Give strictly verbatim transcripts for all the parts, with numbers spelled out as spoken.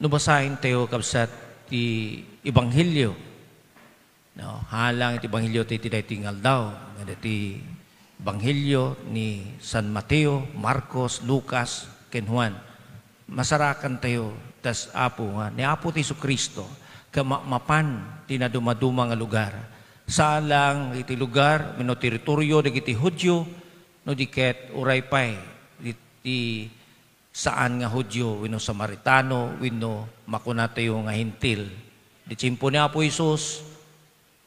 No basaentayo, kabsat, ti Ebanghelio, no? Halang iti Ebanghelio ti, ti daytoy nga aldaw, nga iti Ebanghelio ni San Mateo, Marcos, Lucas, ken Juan. Masarakantayo, tas Apo nga, ni Apo ti Jesu-Cristo, ket ma-, mapan ti nadumaduma nga lugar. Saan lang iti lugar, wenno teritorio dagiti Judio, no di ket uray pay iti saan nga Judio wenno Samaritano wenno makunatayo nga Hentil. Iti tiempo ni Apo Jesus,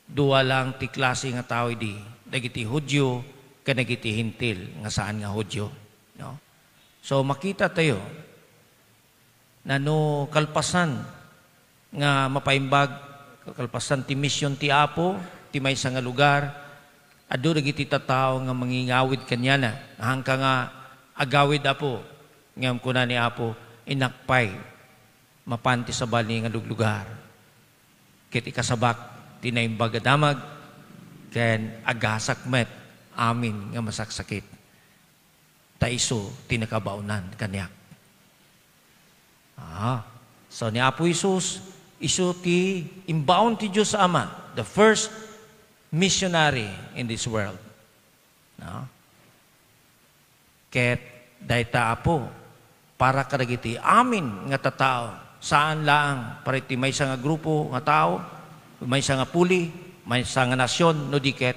dua lang ti klase nga tao idi, dagiti Judio ken dagiti Hentil nga saan nga Judio, no? So, makita tayo na no kalpasan nga mapaimbag, kalpasan ti mission ti Apo, ti maysa nga lugar, adu dagiti tattao nga mangingawid kaniana. Hangka nga, "Agawid, Apo." Ngem kuna ni Apo, "Innak pay mapan ti sabali nga luglugar, ket ikasabak ti naimbag a damag, ken agasak met amin nga masaksakit. Ta isu ti nakabaonan kaniak." Ah, so ni Apo Jesus, isu ti imbaon ti Dios Ama, the first missionary in this world. No? Ket dayta, Apo, para kadagiti amin nga tattao, saan laeng para iti maysa nga grupo nga tao, maysa nga puli, maysa nga nasion, no di ket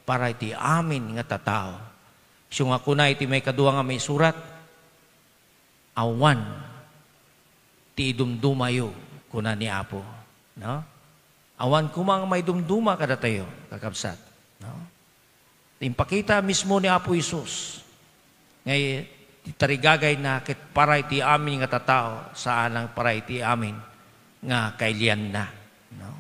para iti amin nga tattao. Isu nga kuna iti maikadua nga maisurat, "Awan ti idumdumayo," kuna ni Apo, no? Awan koma nga maidumduma kadatayo, kakabsat, no? Impakita mismo ni Apo Jesus nga i-, ti tarigagayna ket para iti amin nga tattao, saan lang para iti amin nga kailianna, no?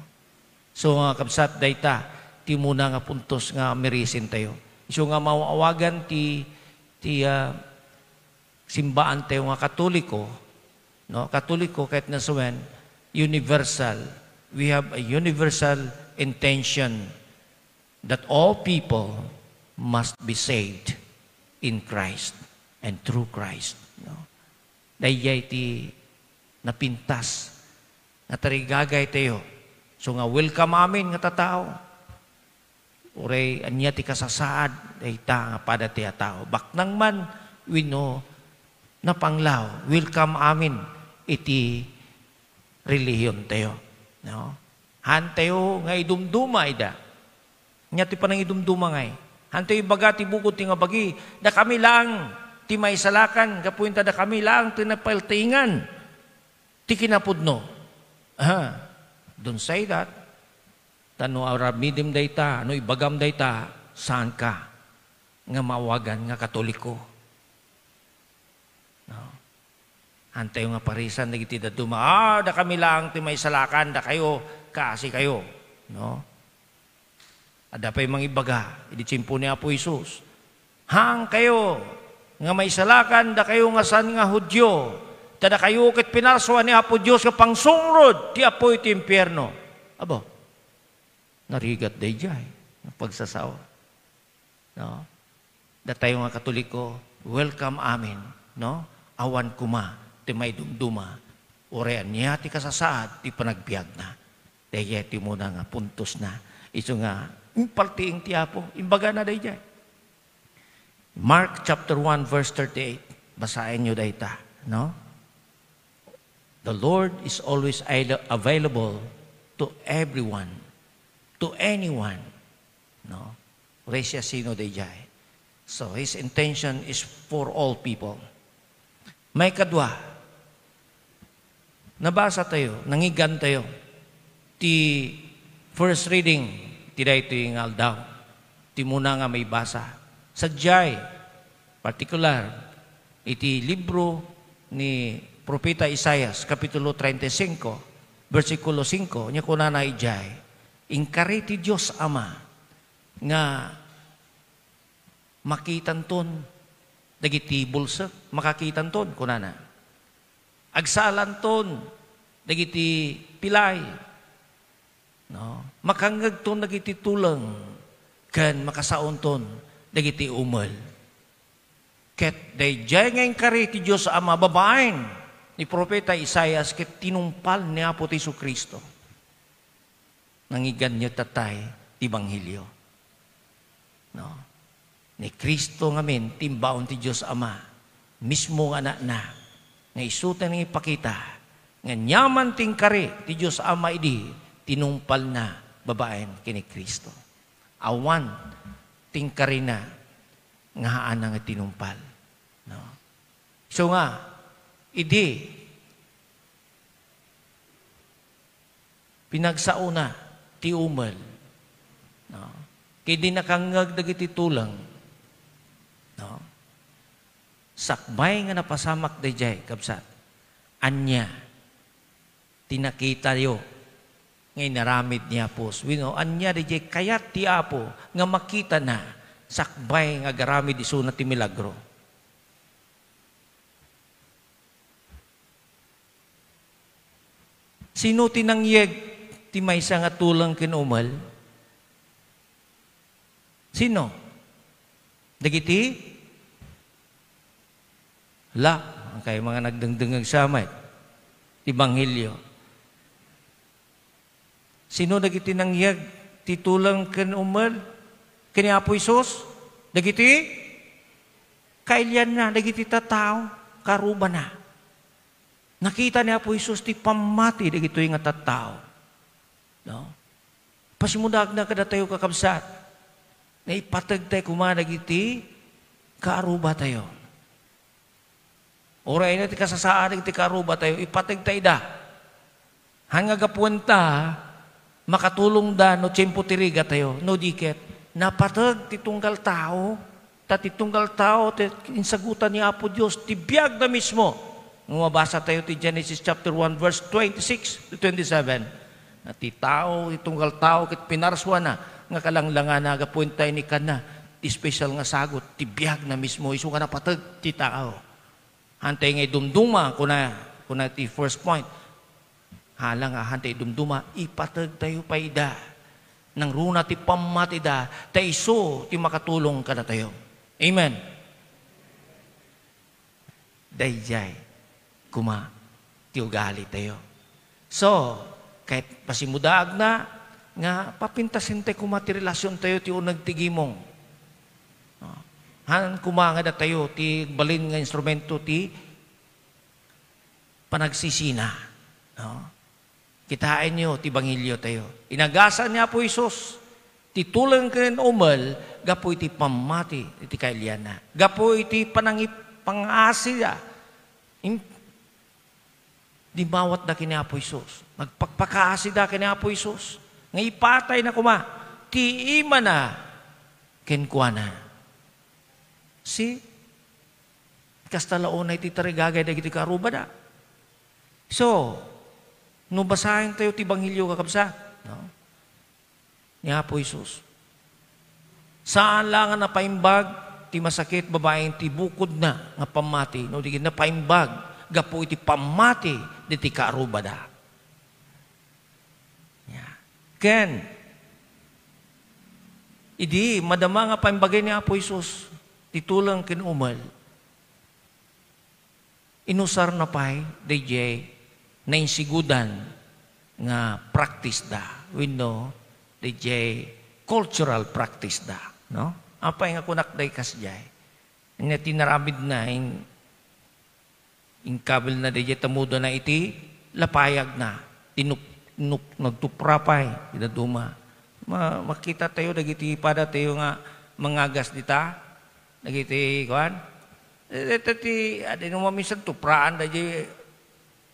So, nga kabsat, dayta ti umuna nga puntos nga mairisentayo. Isu nga maawagan ti, ti, ah, simbaantayo nga Katoliko, no? Katoliko ket nasawen, universal. We have a universal intention that all people must be saved in Christ and through Christ, no? Daydiay ti napintas nga tarigagaytayo. So nga, welcome amin nga tattao. Uray ania ti kasasaad dayta nga pada ti a tao, baknang man wenno napanglaw, welcome amin iti relihiontayo, no? Hantayo nga idumduma ida. Ania ti panangidumduma ngay? Hantayo ibaga ti bukod ti nga bagi, dakami laeng ti maisalakan gapu ita, dakami laeng ti napaltiingan ti kinapudno. Ah, don't say that. Ta no aramidem dayta, no ibagam dayta, saanka nga maawagan nga Katoliko. No? Hantayo nga parisan dagiti dadduma, "Ah, dakami laeng ti maisalakan, dakayo, kaasikayo." No? Adda pay mangibaga idi tiempo ni Apo Jesus, "Haankayo nga maisalakan, dakayo nga saan nga Judio, ta dakayo ket pinarsuan ni Apo Dios nga pangsungrod ti apuy ti impierno." Abo, narigat daydiay nga pagsasao. No? Datayo nga Katoliko, welcome amin, no? Awan koma ti maidumduma, uray ania ti kasasaad ti panagbiagna. Daydiay ti umuna nga puntosna. Isu nga, impaltiing ti Apo, imbagana daydiay. Mark chapter one, verse thirty-eight. Basaenyo dayta, no? The Lord is always ail-, available to everyone, to anyone, no? Uray siasino daydiay. So, his intention is for all people. Maikadua, nabasatayo, nangngegantayo ti first reading ti daytoy nga aldaw. Ti umuna nga maibasa. Sadiay, partikular, iti libro ni Propeta Isaias, Kapitulo treinta y cinco, bersikulo singko, nia kunana idiay, "Inkari ti Dios Ama nga makitanton dagiti bulsek, makakitanton," kunana. "Agsaalanton dagiti pilay, no? Makangngegton dagiti tuleng, ken makasaonton dagiti umel." Ket daydiay nga inkari ti Dios Ama babaen Ni Profeta Isaias ket tinumpal ni Apo ti Jesu-Cristo. Nangiganyo tatay ti Ebanghelio. No? Ni Cristo ngamin, ti imbaon ti Dios Ama, mismo nga Anakna, nga isu ti nangipakita, nga aniaman ti inkari ti Dios Ama idi tinumpalna babaen ken ni Cristo. Awan ti inkarina nga haanna nga tinumpal. No? So nga, idi pinagsaona ti umel, no? Ket idi nakangngeg dagiti tuleng, no? Sakbay nga napasamak daydiay, kabsat, ania ti nakitayo nga inaramid ni Apo Jesus? Wenno, ania daydiay kayat ti Apo nga makitana sakbay nga agaramid isuna ti milagro? Sino ti nangyeg ti maysa nga tuleng ken umel? Sino? Dagiti? La, kay mga nagdengdengeg sa met ti Ebanghelio. Sino dagiti nangyeg ti tuleng ken umel ken ni Apo Jesus? Dagiti kailianna, dagiti tattao, karubana. Nakita ni Apo Jesus ti pammati dagitoy nga tattao. No? Pasimudaagna kadatayo, kakabsat, nga ipategtay koma dagiti kaarubatayo. Uray no ti kasasaad dagiti kaarubatayo, ipategtay ida. Han nga gapuenta, makatulongda no tiempo ti rigatayo, no di ket, napateg ti tunggal tao. Ta ti tunggal tao ti insagutan ni Apo Dios ti biagna mismo. No mabasa tayo ti Genesis chapter one, verse twenty-six to twenty-seven, nga ti tao, ti tunggal tao, ket pinarsuana nga kalanglangana gapu ita inikanna ti special nga sagut ti biagna mismo, isu nga napateg ti tao. Hantay nga idumduma, kuna, kuna ti first point. Hala nga hantay idumduma, ipategtayo pay ida. Nangruna ti pammatida, ta isu ti makatulong kadatayo. Amen. Daydiay koma ti ugalitayo. So, ket pasimudaagna nga papintasentayo koma ti relasiontayo ti uneg ti gimong. No? Han koma nga datayo ti agbalin nga instrumento ti panagsisina. No? Kitaenyo ti ebangheliotayo. Inagasan ni Apo Jesus ti tuleng ken umel gapu iti pammati iti kailianna. Gapu iti panangip-, pangaasida. Im-, dimmawatda ken ni Apo Jesus. Nagpakpakaasida ken ni Apo Jesus. Nga ipatayna koma ti imana kenkuana. See? Kasta la unay ti tarigagay dagiti karubada. So, no basaentayo ti ebanghelio, kakabsat, no? Ni Apo Jesus. Saan la nga napaimbag ti masakit babaen ti bukodna nga pammati, no di napaimbag gapu iti pammati diti karubada. Ya. Ken, idi madama nga paimbagay ni Apo Jesus ti tuleng ken umel, inusarna pay daydiay nainsigudan nga practice da, wenno daydiay cultural practice da, no? Apay nga kunak daydiay kasdiay? Ania ti inaramidna, in-, inkabilna daydiay, tamudana iti lapayagna. Tinup-, nup-, nagtupra pay, ida duma. Ma-, makita tayo dagiti pada tayo nga mangagas dita, dagiti, kuan? Eh, dito ti, adi no maminsan tupraan da di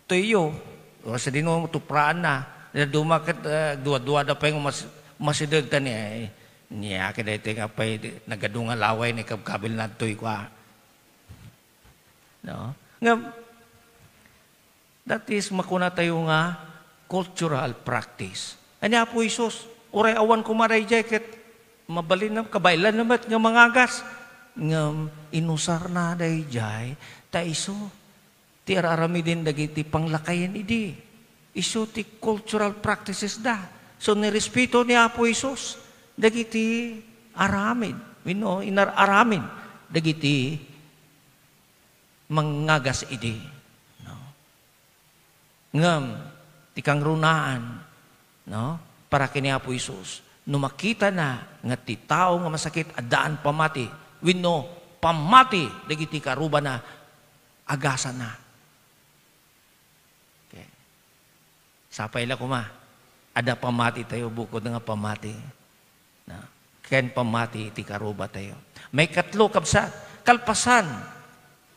tuyo. O, sa di no tupraan na. Ida duma ket, eh, dua-dua da pay nga mas-, masideg ta ni, eh, niya, kaya ito nga pay, nagadu nga laway ni kabkabil na toy kwa. No? Nga, that is, makuna tayo nga cultural practice. Ani Apo Jesus, uray awan koma daydiay ket mabalin na, kabaelan na met nga mangagas. Ngem inusarna daydiay, ta isu ti ar-aramiden dagiti panglakayen idi. Isu ti cultural practices da. So, nirespeto ni Apo Jesus dagiti aramid, wenno inar-aramid dagiti mangagas idi, no? Ngem ti kangrunaan, no, para ken ni Apo Jesus, no makitana nga ti tao nga masakit addaan pammati, wenno pammati dagiti karubana, agasana. Okay. Sapay la koma, adda pammati tayo, bukod nga pammati. Na, ken pammati iti karuba tayo. Maikatlo, kabsat, kalpasan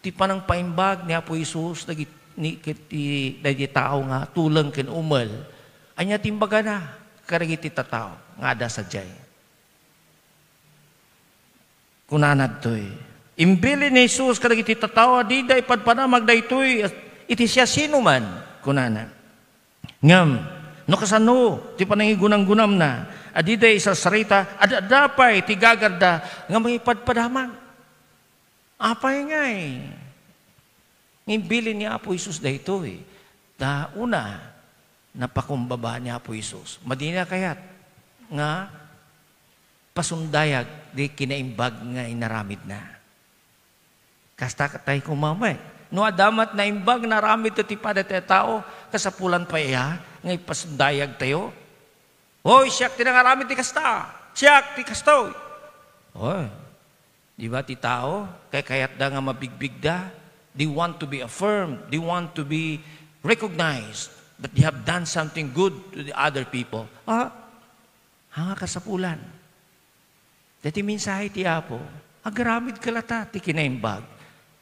ti panangpaimbag ni Apo Jesus dagit-, ni, ket ti, dagiti tao nga tuleng ken umel. Ania ti imbagana kadagiti tattao nga adda sadiay? Kunana ditoy, "Imbilin ni Jesus kadagiti tattao a dida ipadpadamag daytoy iti siasinoman," kunana. Ngem no kasano ti panangigunamgunamna a dida isarsarita, ad-adda pay ti gagarda nga mangipadpadamag. Apay ngay? Ngimbilin ni Apo Jesus daytoy. Ta una, napakumbaba ni Apo Jesus. Madina kayat nga pasundayag di kinaimbag nga inaramidna. Kasta tay kumamay. No adda met naimbag nga aramid ti pada ti tao, kasapulan pay aya nga ipasundayag tayo? Hoy, siak ti nangaramid ti kasta. Siak ti kastoy. Hoy, di ba ti tao, kay kayatda nga mabigbigda? They want to be affirmed. They want to be recognized that they have done something good to the other people. Ah, ha nga kasapulan. Dati mensahe ti Apo, agaramid ka lata ti kinaimbag.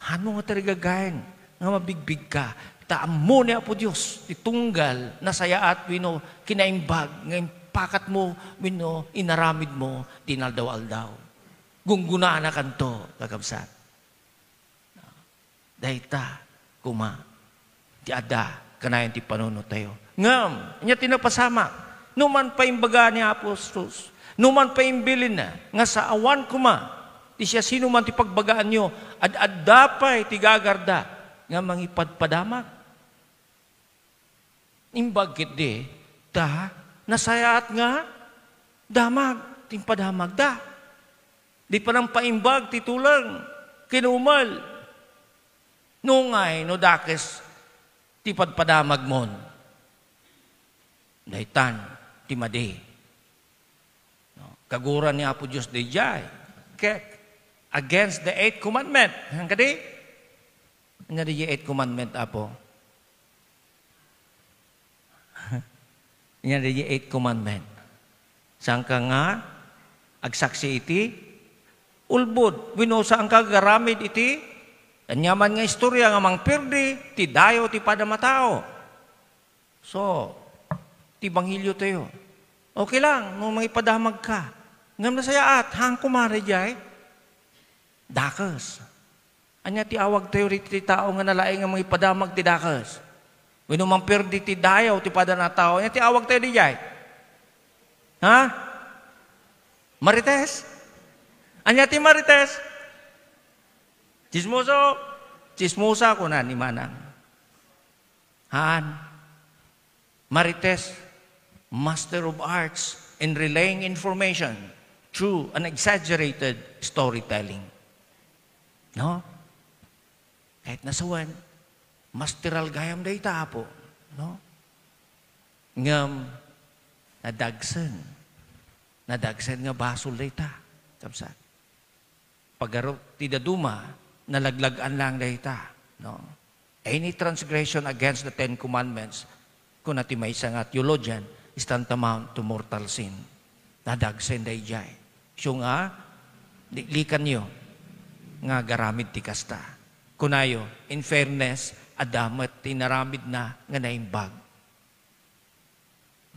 Hano nga tarigagayan nga mabigbig ka? Ta ammo ni Apo Dios ti tunggal, nasayaat wenno kinaimbag nga impakatmo wenno inaramidmo ti inaldaw-aldaw. Gunggunaan a kanto, kakabsat. Dayta koma ti adda kanayon ti panunotayo. Ngem, ania ti napasamak? No man pay imbaga ni Apo Jesus, no man pay imbilinna nga saawan koma ti siasinoman ti pagbagaanyo, ad-adda pay ti gagarda nga mangipadpadamag. Imbag ketdi, ta nasayaat nga damag ti impadamagda. Di panangpaimbag ti tuleng ken umel. Nungay no dakes ti padpadamagmon, daytan ti madi. No? Kagura ni Apo Dios daydiay. Ket against the eighth commandment. Haan kadi? Ania daydiay eighth commandment, Apo? Ania daydiay eighth commandment? Saanka nga agsaksi iti ulbod, wenno saanka agaramid iti aniaman nga istorya nga mangperdi ti dayaw ti pada a tao. So, ti ebanghelio tayo. Okay lang no mangipadamag ka. Ngem nasayaat, haan koma daydiay. Dakes. Ania ti awag tayo diti tao nga nalaing nga mangipadamag ti dakes? Wenno mangperdi ti dayaw ti pada a tao. Ania ti awag tayo daydiay? Ha? Marites? Ania ti marites? Chismoso? Chismosa, kuna ni Manang. Haan. Marites, master of arts in relaying information through an exaggerated storytelling. No? Ket nasawen, masteral gayam dayta, Apo, no? Ngem nadagsen. Nadagsen nga basol dayta, kabsat. Pagaro ti daduma, nalaglag-an lang dayta, no? Any transgression against the Ten Commandments, kuna ti maysa nga theologian, is tantamount to mortal sin. Nadagsen daydiay. Isu nga, liklikanyo nga agaramid ti kasta. Kunayo, in fairness, adda met ti inaramidna nga naimbag.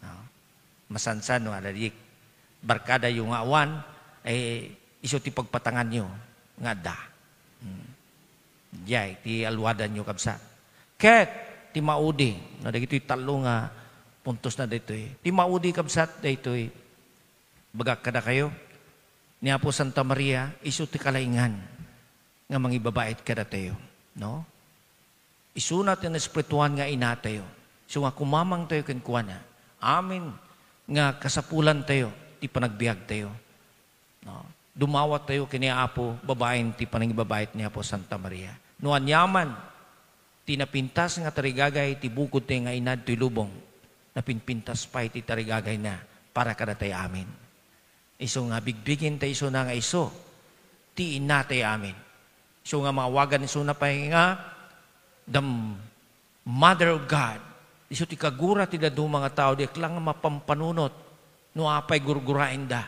No? Masansan no, adda di barkadayo nga awan, eh, isu ti pagpatanganyo nga adda. Hmm. Diay, ti aluadanyo, kabsat. Ket, ti maudi, no, dagitoy tallo nga puntos na ditoy. Ti maudi, kabsat, daytoy, bagak kadakayo, ni Apo Santa Maria, isu ti kalaingan nga mangibabaet kadatayo, no? Isuna ti naespirituan nga inatayo. Isu nga kumamangtayo kenkuana. Amin nga kasapulantayo ti panagbiagtayo. No? Dumawattayo ken ni Apo babaen ti panangibabaet ni Apo Santa Maria. No aniaman Ti napintas nga tarigagay ti bukod ti nga inad toy lubong, napinpintas pay ti tarigagayna para kadatayo amin. Isu nga bigbigin tayo isuna nga isu ti inna tayo amin. Isu nga maawagan isuna pay nga the Mother of God. Isu ti kagura ti dadduma nga tao, di lang nga mapampanunot no apay gurguraenda.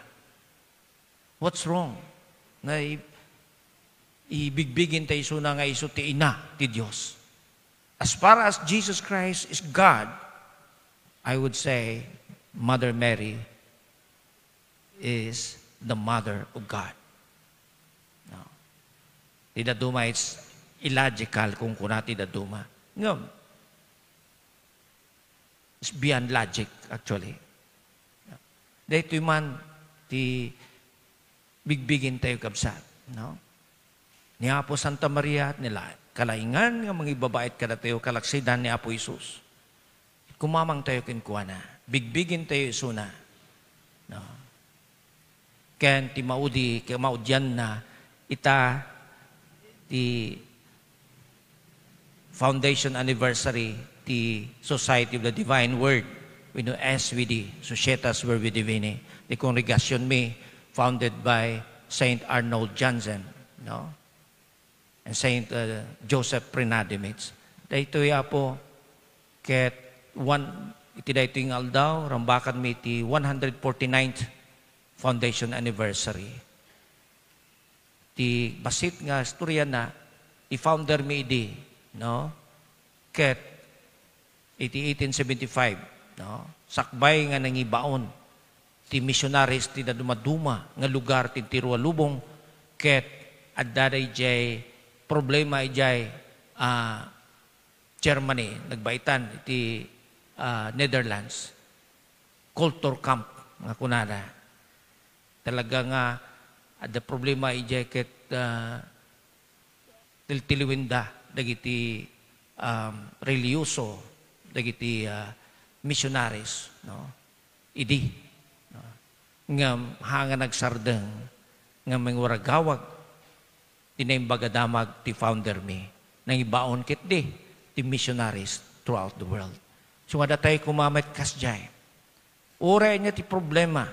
What's wrong? Nga i-, ibigbigin tayo isuna nga isu ti ina ti Dios. As far as Jesus Christ is God, I would say Mother Mary is the mother of God. No? Ti dadduma, it's illogical kung kuna ti dadduma. Ngem, it's beyond logic, actually. Daytoy man ti bigbigin tayo, kabsat, no? Ni Apo Santa Maria, nila, kalaingan nga mangibabait kadatayo, kalaksidan ni Apo Jesus. Kumamang tayo kenkuana. Bigbigin tayo isuna. No? Ken ti maudi, ken maudianna, ita, ti foundation anniversary ti Society of the Divine Word, wenno S V D, Societas Verbi Divini, ti kongregasionmi, founded by Saint Arnold Janssen, no? And Saint, uh, Joseph Prenadimits. Daytoy, Apo, ket one, iti daytoy nga aldaw, rambakanmi ti one hundred forty-ninth foundation anniversary. Ti bassit nga istorya na, ti founder mi idi, no? Ket iti eighteen seventy-five, no? Sakbay nga nangibaon ti missionaries ti dadumaduma nga lugar ti entero a lubong, ket adda idiay problema idiay, ah, Germany, nagbaitan iti, ah, Netherlands. Culture camp nga kunada. Talaga nga adda problema idiay ket, ah, tiltiliwenda dagiti, um, relihiyoso, dagiti, ah, missionaries, no? Idi, no? Ngem haan nga nagsardeng nga mangwaragawag ti Naimbag a Damag ti founder mi. Nangibaon ketdi ti missionaries throughout the world. So, nga datay koma met kasdiay. Uray ania ti problema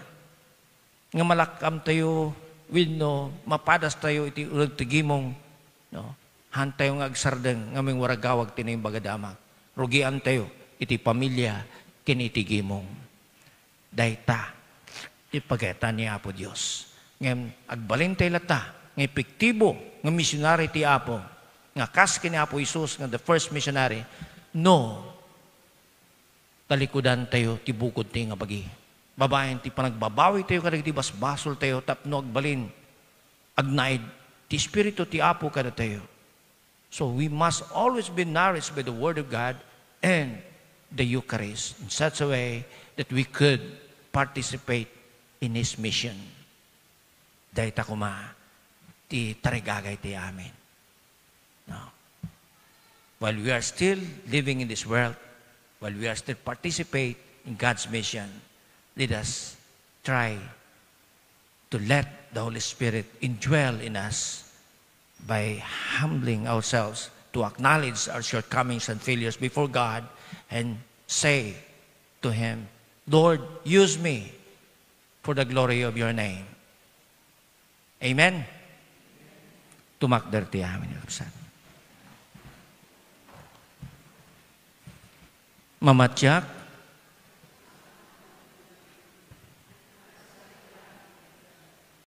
nga malakkamtayo wenno mapadastayo iti uneg ti gimong, no? Haantayo nga agsardeng nga mangwaragawag ti Naimbag a Damag. Rugiantayo iti pamilia ken iti gimong. Dayta ti pagayatan ni Apo Dios. Ngem agbalintay latta nga epektibo nga misionary ti Apo, nga kas ken ni Apo Jesus nga the first missionary, no talikudantayo ti bukod ti nga bagi. Babaen ti panagbabawitayo kadagiti basbasoltayo tapno agbalin, agnaed ti Espiritu ti Apo kadatayo. So we must always be nourished by the Word of God and the Eucharist in such a way that we could participate in His mission. Dayta koma ti tarigagay ti amin. No? While we are still living in this world, while we are still participate in God's mission, let us try to let the Holy Spirit indwell in us by humbling ourselves to acknowledge our shortcomings and failures before God and say to Him, "Lord, use me for the glory of your name." Amen? Tumakder ti amin, kakabsat. Mamatiak